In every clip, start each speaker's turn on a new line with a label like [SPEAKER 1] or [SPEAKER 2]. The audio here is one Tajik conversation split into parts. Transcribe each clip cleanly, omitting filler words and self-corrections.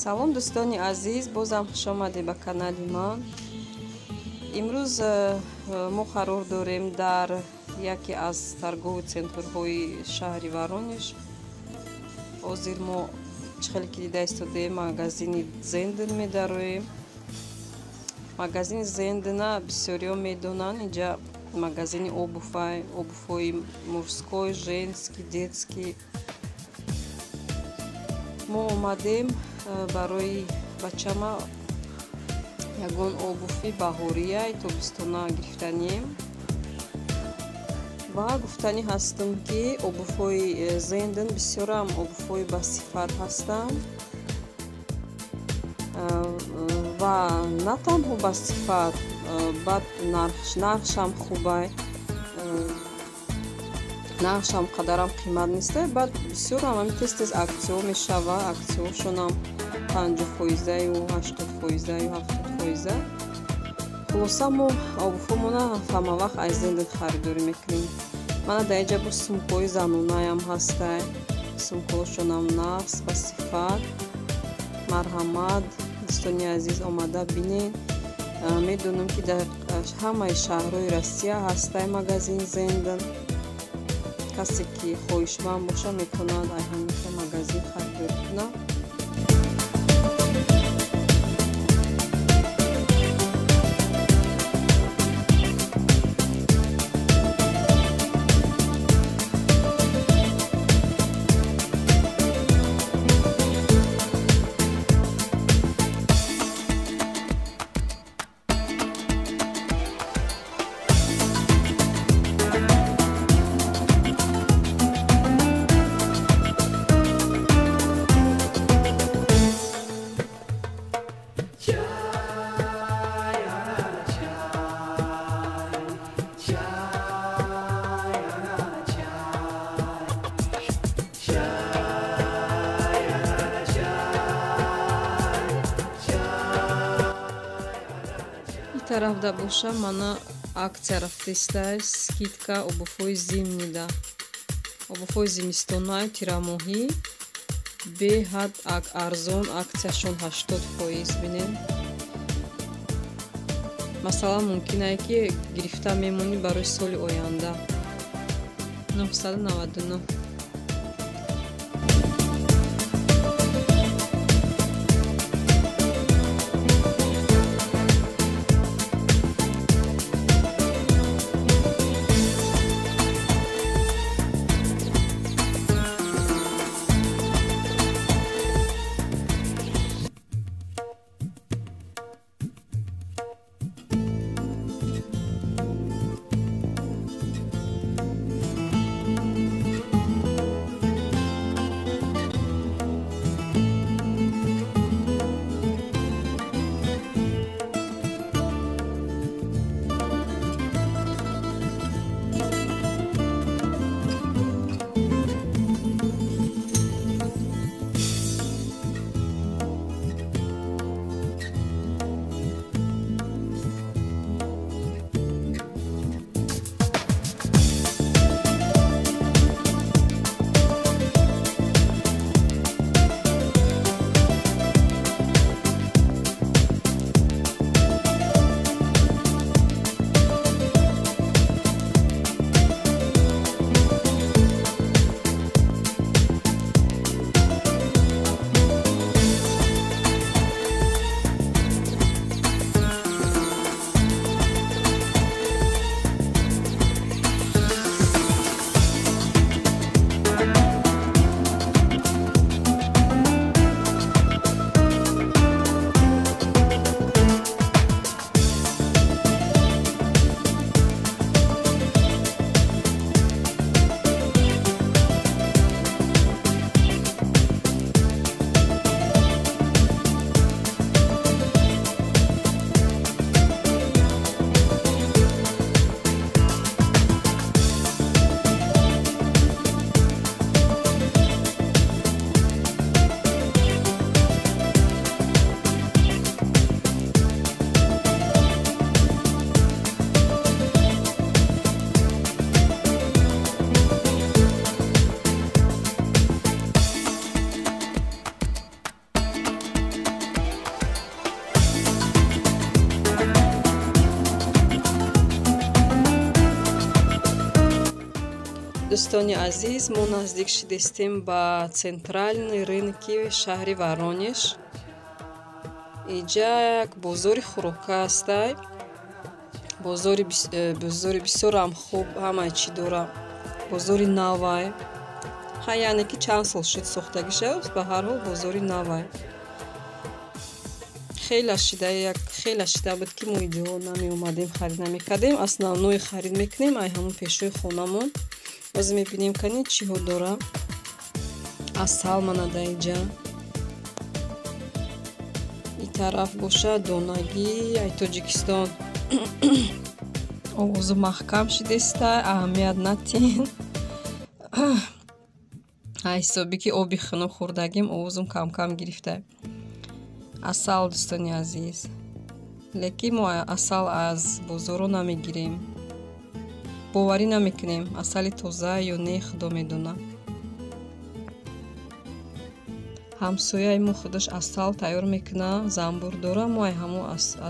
[SPEAKER 1] Салом дӯстони азиз, бозам хуш омадед ба канали ман. Имрӯз мо қарор дорем дар яке аз торговый центрҳои шаҳри Воронеж. Ҳозир мо чӣ хеле ки дида истодаем, магазини Зенден медароем. Магазини Зендена бисёриҳо медонанд. Инҷа магазини обувай, обувҳои мужской, женский, детский. Мо омадем барои бачама ягон обуви баҳория тобистона гирифтанием. Ва гуфтанӣ ҳастам, ки обувҳои Зенден бисёрам обувҳои басифат ҳастанд ва на танҳо басифат, баъд нархшам хубай, нархшам қадарам қимат неста. Баъд бисёрам ҳамин тез тез аксияҳо мешава, аксияҳошонам 50%-ю 80%-ю 70%. Хулоса, мо обувҳомона ҳамавақт аз Зенден харидорӣ мекунем. Мана дар инҷа боз сумкаҳои занонаям ҳастай. Сумкаҳошонам нағз, басифат. Марҳамат, дӯстони азиз, омада бинед. Медонам, ки дар ҳамаи шаҳрҳои Россия ҳастай магазин Зенден. Касе ки хоҳишманд боша, метавонад аз ҳамин магазин харидорӣ кунад. Тарафда боша, мана акция рафтестай, скидка обувҳои зимнида, обувҳои зимистонаю тирамоҳӣ беҳад арзон, акцияшон 80%. Бинед, масалан, мумкин ае ки гирифта мемонӣ барои соли оянда. 999. Дӯстони азиз, мо наздик шидистем ба центральный рынки шаҳри Воронеж. Иҷа як бозори хӯрока ҳастай. Бозори бисёрам хуб, ҳамаи чӣ дора. Бозори навай. Ха, яъне ки чанд сол шуд сохтагиша, ба ҳар ҳол бозори навай. Хеле шида буд, ки мо иҷо намеомадем, харид намекардем. Основной харид мекунем ай ҳамон пешои хонамон. Боз мебинем, кани чиҳо дора. Асал мана дар иҷа. И тараф боша донагӣ ай Тоҷикистон. Овозу маҳкам шидеста, аҳамият натин. Ай ҳисоби ки оби хунук хӯрдагим, овозум кам-кам гирифта. Асал, дӯстони азиз. Лекин мо асал аз бозоро намегирем. Боварӣ намекунем, асали тоза ё не, худо медонад. Ҳамсояи мо худаш асал тайёр мекунад, занбур дора, мо ай ҳамо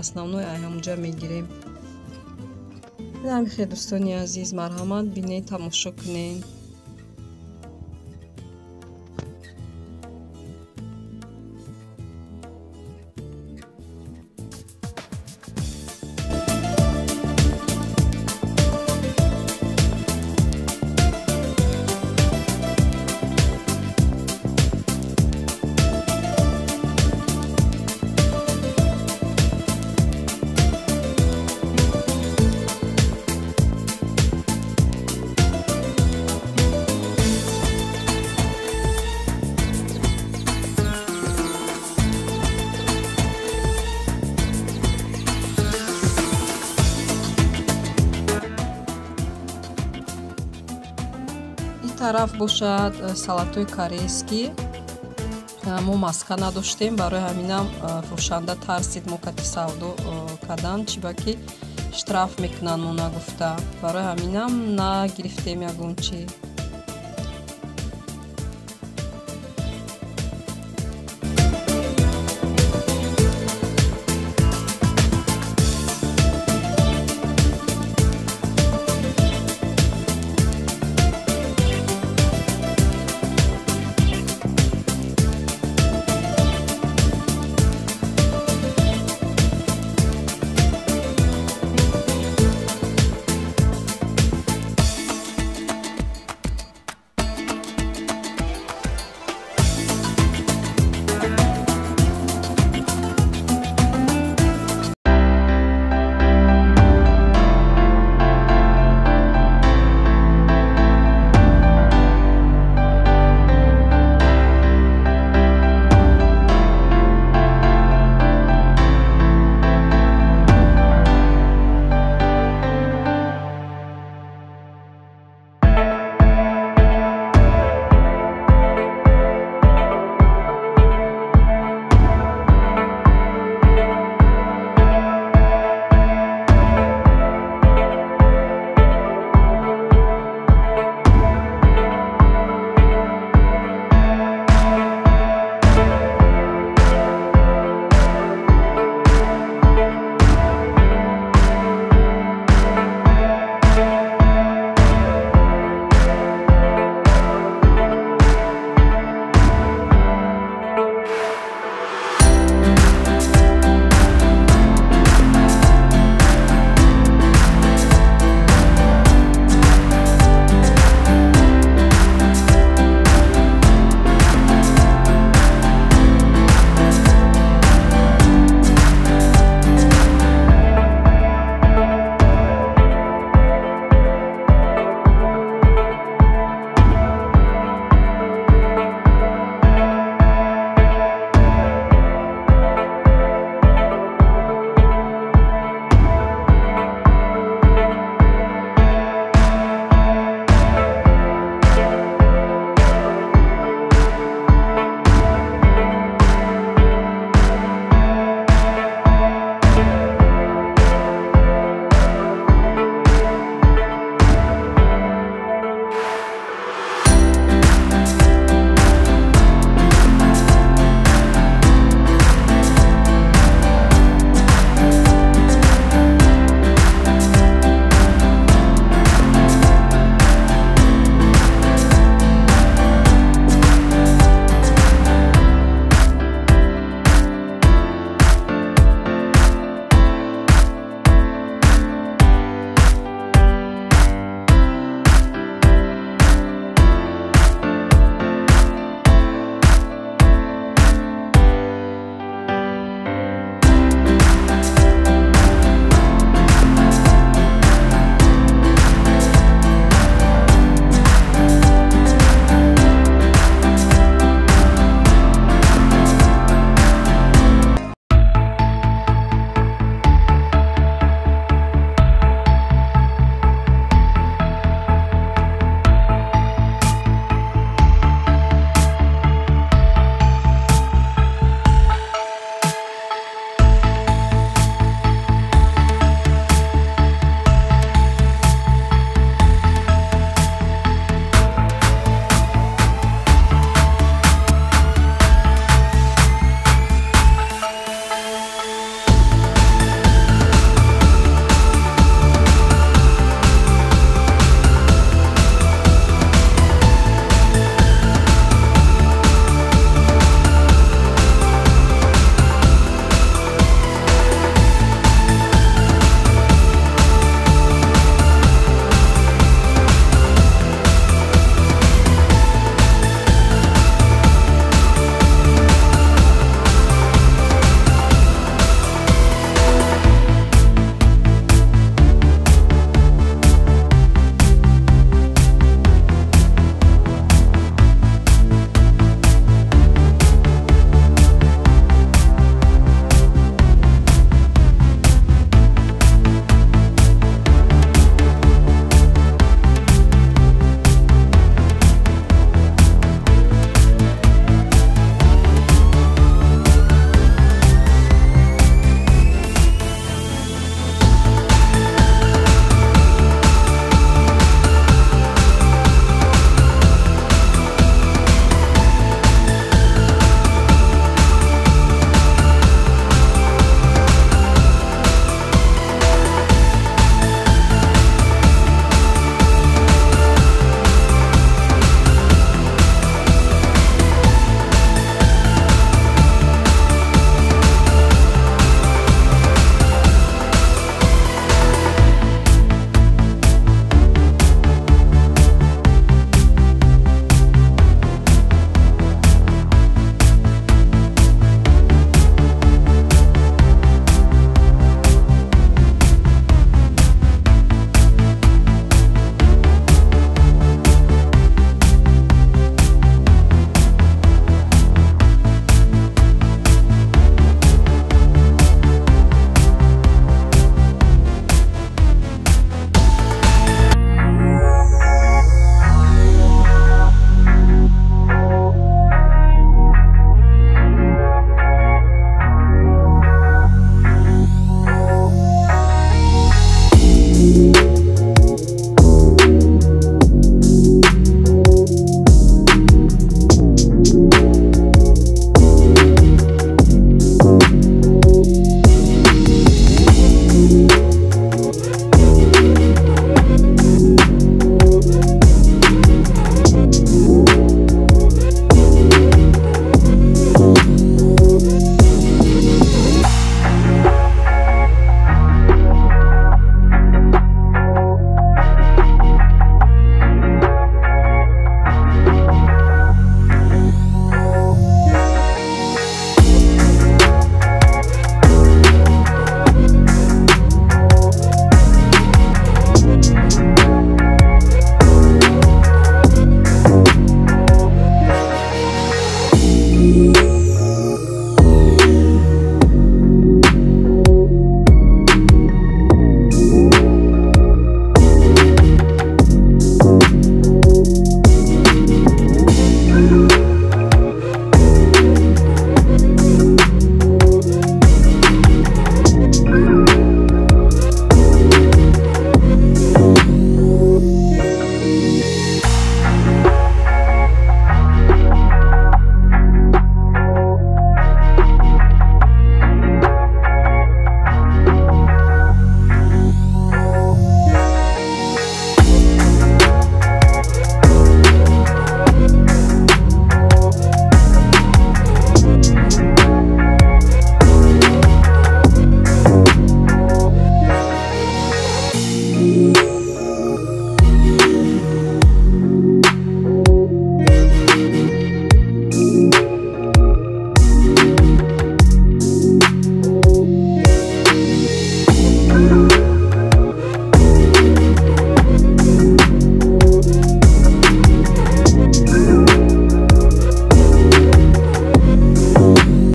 [SPEAKER 1] основной ай ҳамонҷа мегирем. Ҳамихел, дӯстони азиз, марҳамат, бинед, тамошо кунед. Тараф бошад салатҳои корейскӣ. Мо маска надоштем, барои ҳаминам фурӯшанда тарсид мо кати савдо кардан, чиба ки штраф мекунанд мо нагуфта. Барои ҳаминам нагирифтем ягон чи.